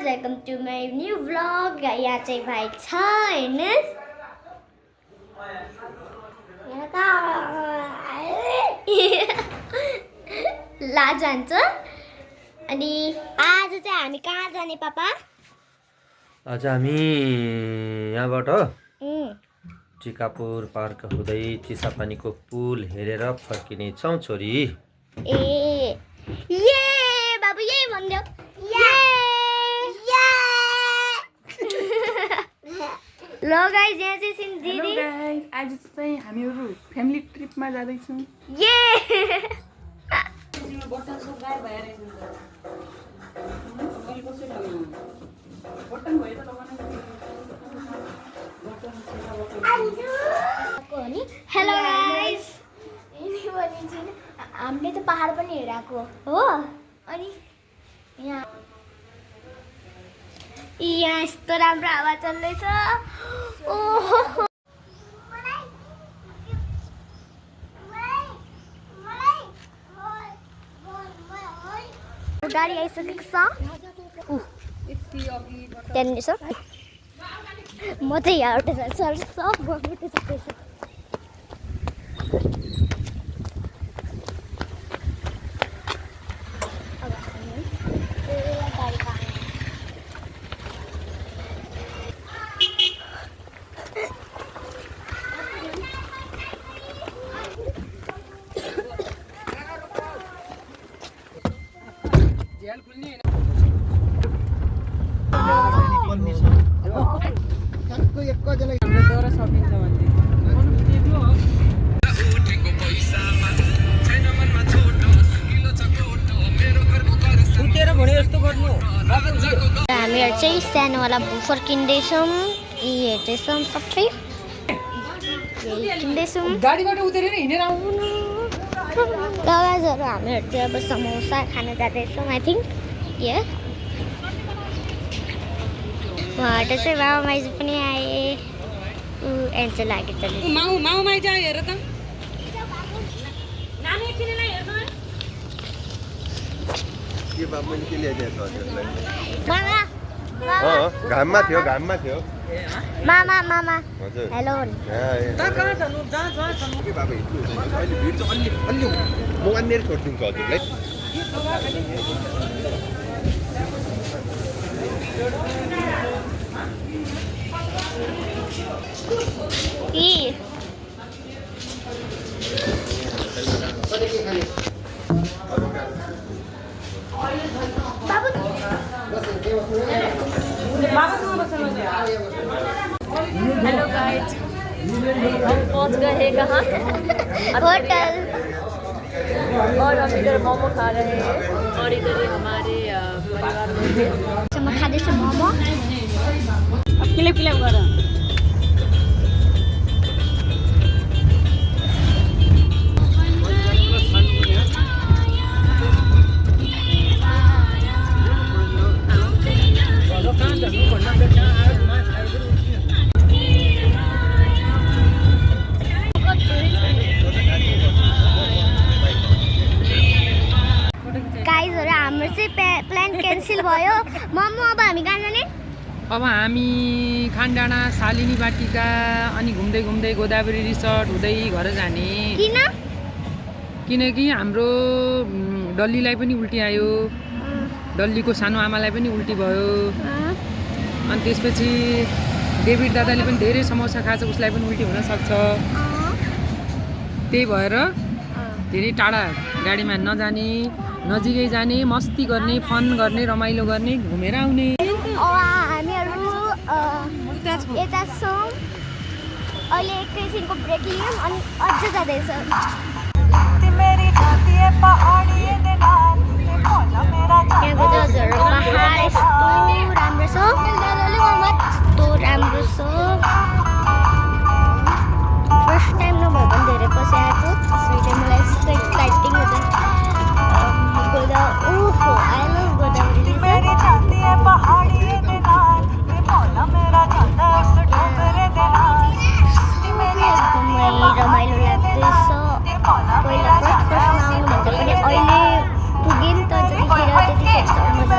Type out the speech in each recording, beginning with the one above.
Welcome to my new vlog. यहाँ चाहिँ भाइ छ हेर्नुहोस्, लाज हान्छ। अनि आज चाहिँ हामी कहाँ जाने पापा? आज हामी यहाँबाट टिकापुर पार्क हुँदै चिसापानीको पुल हेरेर फर्किनेछौँ छोरी। ए ये बाबु यही भन्दियो। ल गाइस, यहाँ चाहिँ सिन दिदी। आज चाहिँ हामीहरू फ्यामिली ट्रिपमा जाँदैछौँ। ये हेलो गाइस, हामीले त पहाड पनि हेरेको हो। अनि यहाँ यस्तो राम्रो हावा चल्दैछ। ओहो गाडी आइसकेको छ। त्यहाँनिर छ, म चाहिँ यहाँबाट जान्छु। सब घरबाट जाँदैछ। हामीहरू चाहिँ सानोवाला बुफर किन्दैछौँ। यी हेर्दैछौँ, सबै किन्दैछौँ। गाडीबाट उतरेर हिँडेर आउनु। लगाजहरू हामीहरू चाहिँ अब समोसा खान जाँदैछौँ। आई थिङ्क उहाँबाट चाहिँ बाबा माइजू पनि आए। एन्जल लागि माउ माइज आयो हेर त। घाममा थियो मामा मामा हेलो। म अन्य छोडिदिन्छु हजुरलाई। हेलो गाइस, हम पहुंच गए हैं कहाँ? होटल। और हम इधर मोमो खा रहे हैं और इधर हमारे परिवार में म खाँदैछु मोमो। क्लिप गर। गाइजहरू हाम्रो चाहिँ प्लान क्यान्सल भयो। मोमो अब हामी कहाँ जाने? अब हामी खानडाँडा, शालिनी बाटिका, अनि घुम्दै घुम्दै गोदावरी रिसोर्ट हुँदै घर जाने। किन? किनकि हाम्रो डल्लीलाई पनि उल्टी आयो, डल्लीको सानो आमालाई पनि उल्टी भयो। अनि त्यसपछि डेभिड दादाले पनि धेरै समोसा खान्छ, उसलाई पनि उल्टी हुनसक्छ। त्यही भएर धेरै टाढा गाडीमा नजाने, नजिकै जाने, मस्ती गर्ने, फन गर्ने, रमाइलो गर्ने, घुमेर आउने। हामीहरू यता छौँ। अहिले एकैछिनको ब्रेक लियौँ अनि अझ जाँदैछ। यहाँको जजहरू पहाड यस्तो राम्रो छ, यस्तो राम्रो छ। फर्स्ट टाइम नभए पनि धेरै पछि आएको, त्यसैले मलाई यस्तो एक्साइटिङ हुन्छ। ओहो आई लभ गोदावरी रिसोर्ट। एकदमै रमाइलो लाग्दैछ। पहिला फर्स्टमा आउनु भन्दा पनि अहिले पुगेँ नि त, जतिखेर त्यतिखेर मजा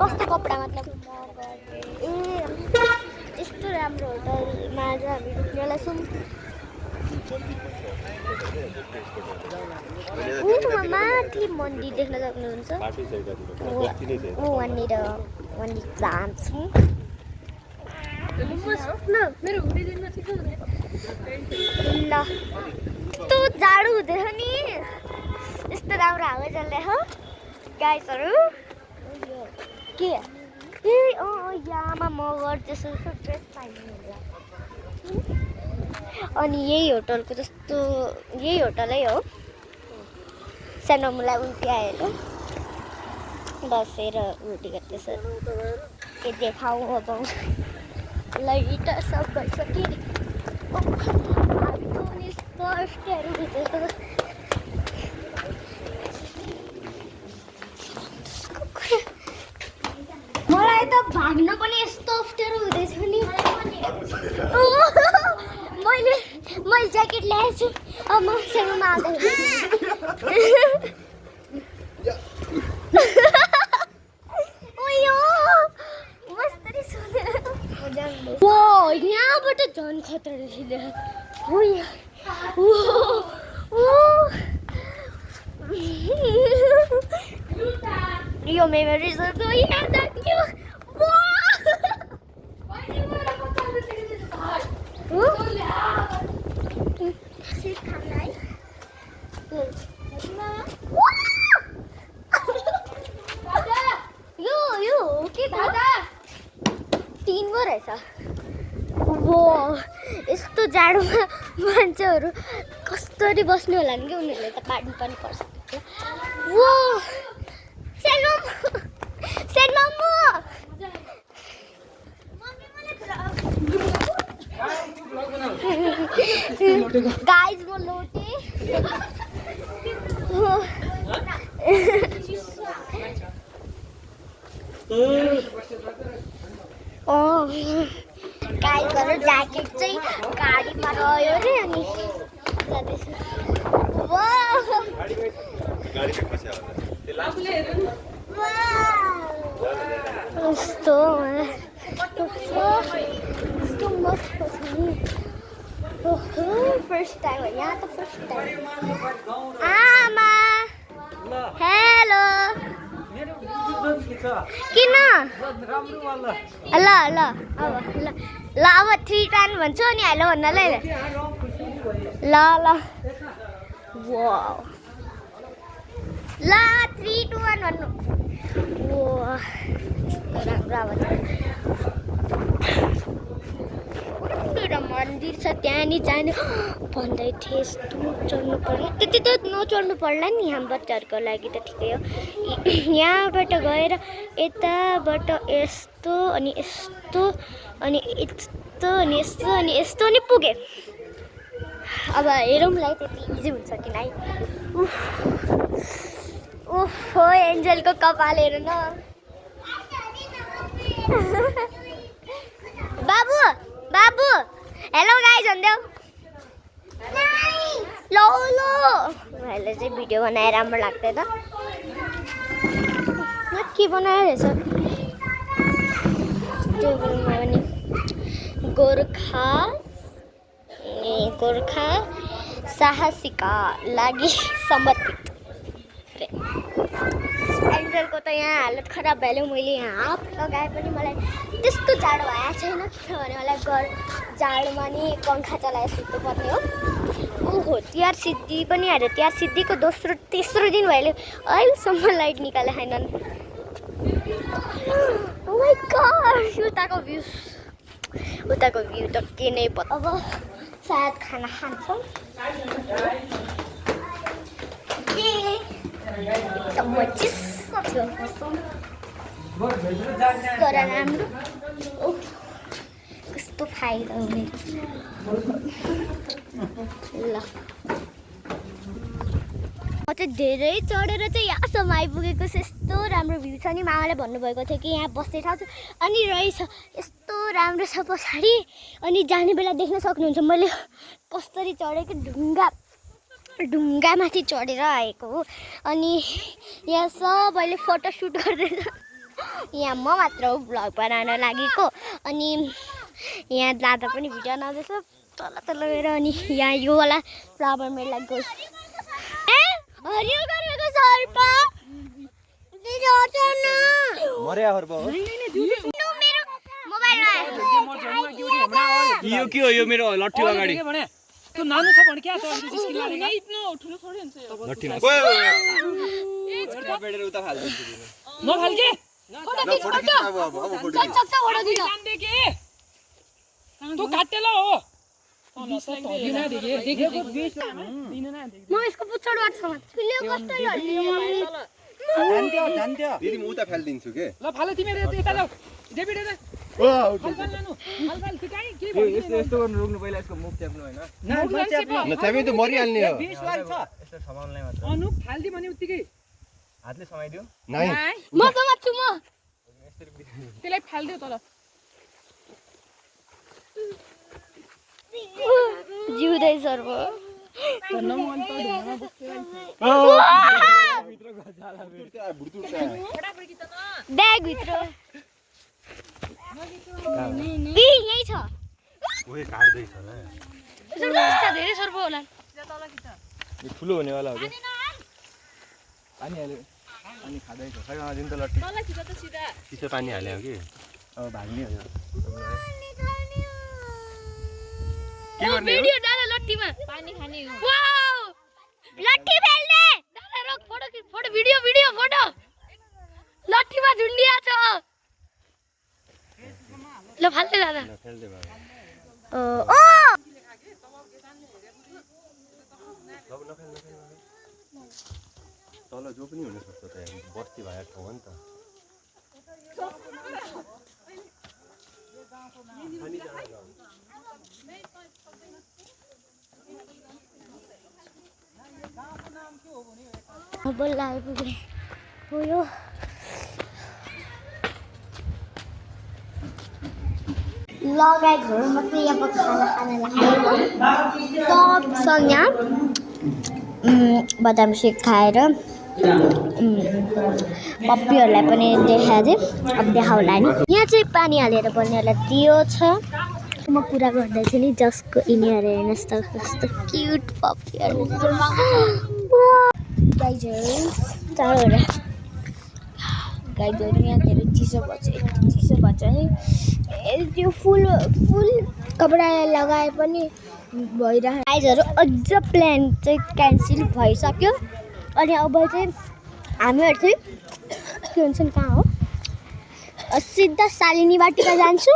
कस्तो कपडा मतलब ए यस्तो राम्रो होटलमा आज हामी रुक्नेलाई छौँ माथि मन्दिर देख्न सक्नुहुन्छ वहाँनिर जान्छौँ ल यस्तो जाडो हुँदैछ नि यस्तो राम्रो हावा चल्दैछ गाइसहरू के ए यामा मगर त्यसो ड्रेस पाइनुहुन्छ अनि यही होटलको जस्तो यही होटलै हो सानो मलाई उल्टी आएर बसेर उल्टी गर्दैछ के देखाऊ अब लाइट सब भइसक्यो स्पर्शहरू भित्र मलाई त भाग्न पनि यस्तो अप्ठ्यारो हुँदैछ नि मैले ज्याकेट ल्याएको छु अब म सेलमा आउँदाखेरि यहाँबाट झन् खतरा रहेछ यो मेमोरिजहरको याद आयो यो हो कि दादा 3 गो रहेछ यस्तो जाडोमा मान्छेहरू कसरी बस्नु होला नि कि उनीहरूले त पानी पनि पर्छ गाइज म लोटे गाइजहरू ज्याकेट चाहिँ गाडीमा रह्यो अरे अनि यस्तो मस्त छ नि फर्स्ट टाइम हो यहाँ त फर्स्ट टाइम आमा हेलो किन ल अब 3 टाइम भन्छु अनि हेलो भन्नलाई ल 3 2 1 भन्नु राम्रो मन्दिर छ त्यहाँ नि जाने भन्दै थिएँ यस्तो चढ्नु पर्ने त्यति त नचढ्नु पर्ला नि हाम्रो बच्चाहरूको लागि त ठिकै हो यहाँबाट गएर यताबाट यस्तो अनि यस्तो अनि यस्तो अनि यस्तो अनि यस्तो नि पुगेँ अब हेरौँलाई त्यति इजी हुन्छ कि नै हो एन्जलको कपाल हेर्नु न बाबु हेलो गाइज भन्देऊ लो भाइले चाहिँ भिडियो बनाएर राम्रो लाग्दैन के बनाएर रहेछ टेबलमा पनि गोर्खा साहसीका लागि समर्पित एन्जलको त यहाँ हालत खराब भइहाल्यो मैले यहाँ हाफ लगाए पनि मलाई त्यस्तो जाडो भएको छैन किनभने मलाई जाडोमा नि पङ्खा चलाएर सुत्नु पर्ने हो ओहो तिहार सिद्धि पनि आयो तिहार सिद्धिको तेस्रो दिन भइहाल्यो अहिलेसम्म लाइट निकाले छैनन् ओ माइ गॉड उताको भ्यू त के नै पत्ता अब सायद खाना खान्छौँ एकदम चिसो थियो तर राम्रो कस्तो फाइदा हुने ल म चाहिँ धेरै चढेर चाहिँ यहाँसम्म आइपुगेको छु यस्तो राम्रो भ्यू छ नि मामाले भन्नुभएको थियो कि यहाँ बस्ने ठाउँ छ अनि रहेछ यस्तो राम्रो छ पछाडि अनि जाने बेला देख्न सक्नुहुन्छ मैले कसरी चढेको ढुङ्गामाथि चढेर आएको हो अनि यहाँ सबैले फोटो सुट गर्दैछ यहाँ म मात्र हो भ्लग बनाउन लागेको अनि यहाँ दादा पनि भिडियो बनाउँदैछ तल तल गएर अनि यहाँ यो वाला फ्लावर मेला गयो हरियो गरेको सर्प मर्या हर्ब हो मेरो मोबाइलमा यो के हो यो मेरो लट्ठी अगाडि त्यो नानु छ भने क्या छ लट्ठीमा बेडेर उता फाल्दिन्छु नफाल्के तँ काटेला हो म यसको पुच्छडबाट समात्छु कस्तो दिदी म उता फाल्दिन्छु के ल फाल तिमीहरु यता जाऊ डेभिड यता यस्तो गर्नु रोक्नु पहिला यसको मुख च्याप्नु हैन नच्यापे त मरिहाल्ने हो यस्तो समाउनलाई मात्र अनुप फाल्दी भने उतिकै हातले समाइदियो नाइ म समात्छु म त्यसलाई फाल्दियो तर जिउँदै सर्व ब्याग भित्र यही छ ओए काट्दै छ ल धेरै सर्व होला यो ठुलो हुनेवाला हो के पानी हाल्यो पानी खाँदै छ खै दिन त लट्ठी तल खिच त सिधा सिधै पानी हाल्यो कि अब भाग्ने हो के गर्ने भिडियो डाल लट्ठीमा पानी खाने हो वाउ लट्ठी फेल्ने दादा रोक फोटो भिडियो फोटो लट्ठीमा झुन्डिया छ ल फाल्दै दादा फेल्दै भयो ओ तल जो पनि हुन सक्छ त बस्ती भएको ठाउँ हो नि त बल्ल आइपुगे हो यो लगाइहरू मात्रै अब खाना लगाएको सबसँग बदाम सेक खाएर पप्पीहरूलाई पनि देखाएको थिएँ अब देखाउला नि यहाँ चाहिँ पानी हालेर बल्नेहरूलाई दियो छ म कुरा गर्दैछु नि जसको यिनीहरू हेर्नुहोस् त कस्तो क्युट पप्पीहरू गाईहरू टाढोबाट गाईहरू यहाँ धेरै चिसो भएछ है त्यो फुल कपडा लगाए पनि भइरहेको गाईहरू अझ प्लान चाहिँ क्यान्सल भइसक्यो अनि अब चाहिँ हामीहरू चाहिँ के भन्छ नि कहाँ हो सिधा शालिनी बाटिका जान्छु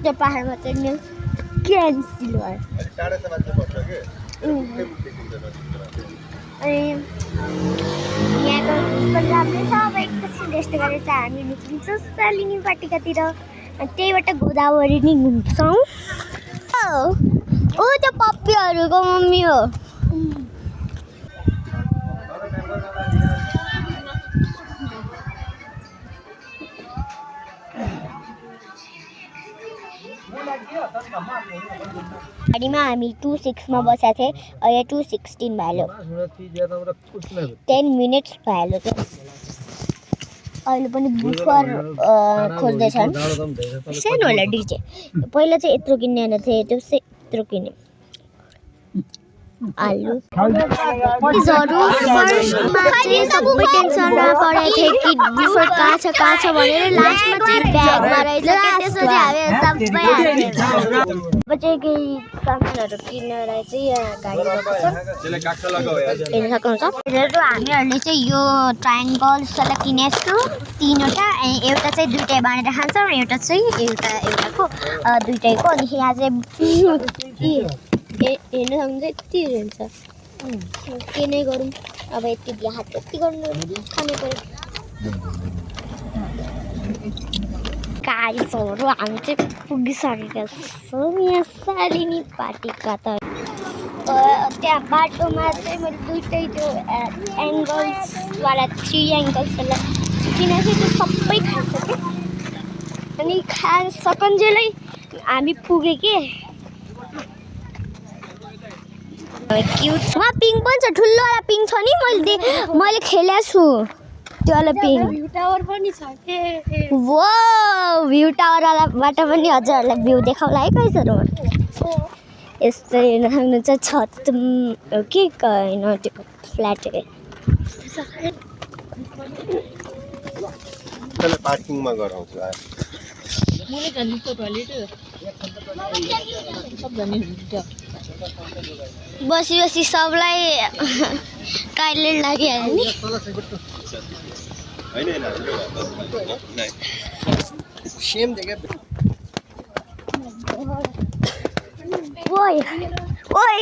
त्यो पाहाडमा चाहिँ क्यान्सल भयो अनि यहाँको पनि राम्रै छ अब एकैछिन रेस्ट गरेर चाहिँ हामी निस्किन्छौँ शालिनी बाटिकातिर अनि त्यहीबाट गोदावरी नि घुम्छौँ त्यो पप्पीहरूको मम्मी हो गाडीमा हामी 26 मा बसेका थियौँ अहिले 216 भयो 10 मिनट्स भयो अहिले पनि बुफर खोज्दैछन् सानो होला डिजे पहिला चाहिँ यत्रो किन्ने होइन थियो त्यो चाहिँ यत्रो किने आलु टेन्सनमा पढाएको थिएँ कि बुफर कहाँ छ भनेर लास्टमा चाहिँ ब्यागमा रहेछ त्यसपछि हामी सबै अब चाहिँ केही सामानहरू किनेर चाहिँ यहाँ गाडीमा हेर्न सक्नुहुन्छ हामीहरूले चाहिँ यो ट्रायङ्गल्सलाई किनेको छौँ 3वटा एउटा चाहिँ 2टै बाँडेर खान्छौँ एउटा चाहिँ एउटाको 2टैको अनि यहाँ चाहिँ हेर्नु सक्नुहुन्छ यति हुन्छ के नै गरौँ अब यति हात यति गर्नु खानु पऱ्यो गाडीहरू हामी चाहिँ पुगिसकेका छौँ यहाँ शालिनी बाटिका त त्यहाँ बाटोमा चाहिँ मैले 2टै त्यो एङ्गल्सवाला 3 एङ्गल्सहरूलाई किनेको थियो त्यो सबै खाइसक्यो अनि सकन्जेलै हामी पुगे के क्युट पिङ पनि छ ठुलोवाला पिङ छ नि मैले खेलेको छु त्यो वाला पिङ भ्यू टावर पनि छ के वो भ्यू टावरबाट पनि हजुरहरूलाई भ्यू देखाउला है गाइजहरू यस्तै राख्नु छ छत हो कि होइन त्यो फ्ल्याट पार्किङमा गराउँछु मुले झन्डीको टोयलेट सब झन्डी हुन्छ बसी बसी सबलाई टाइलेट लागिहाल्यो नि सेम देखा ओइ ओइ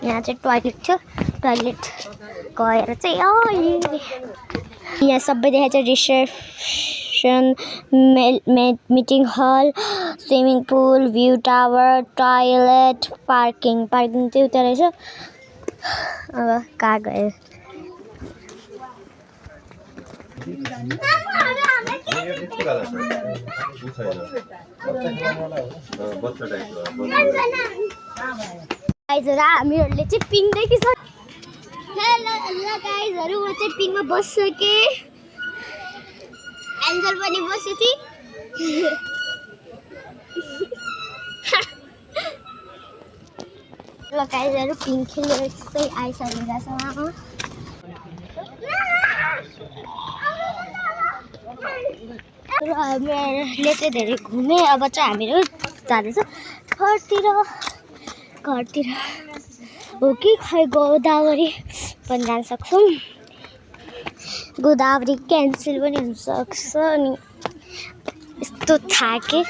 यहाँ चाहिँ टोयलेट थियो टोयलेट गएर चाहिँ यहाँ सबै देखाएको छ reception meeting hall swimming pool view tower toilet parking चाहिँ उता रहेछ अब कहाँ गयो गाइजहरू हामीहरूले चाहिँ पिङ देखिसक्यो हेलो गाइजहरू म चाहिँ पिङमा बसिसकेँ एन्जल पनि बसेको थिएँ ल गाइजहरू पिङ खेलेर चाहिँ आइसकेका छौँ र हामीले चाहिँ धेरै घुमेँ अब चाहिँ हामीहरू जाँदैछ घरतिर हो कि खै गोदावरी पनि जान सक्छौँ गोदावरी क्यान्सल पनि हुनसक्छ अनि यस्तो थाके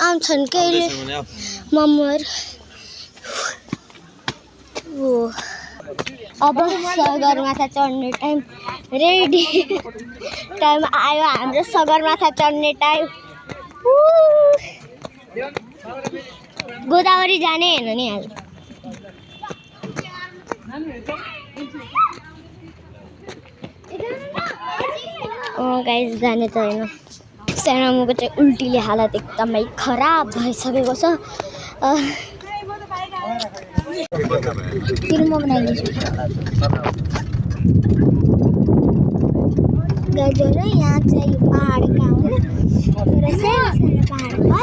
आउँछन् कहिले मम्मर हो अब सगरमाथा चढ्ने टाइम रेडी टाइम आयो हाम्रो सगरमाथा चढ्ने टाइम गोदावरी जाने हेर्नु नि आज गाइस जाने त होइन सानोमुको चाहिँ उल्टीले हालत एकदमै खराब भइसकेको छ फिल्म बनाइदिन्छु गाइजहरू यहाँ चाहिँ पहाडका हुन् र सानो सानो पहाडमा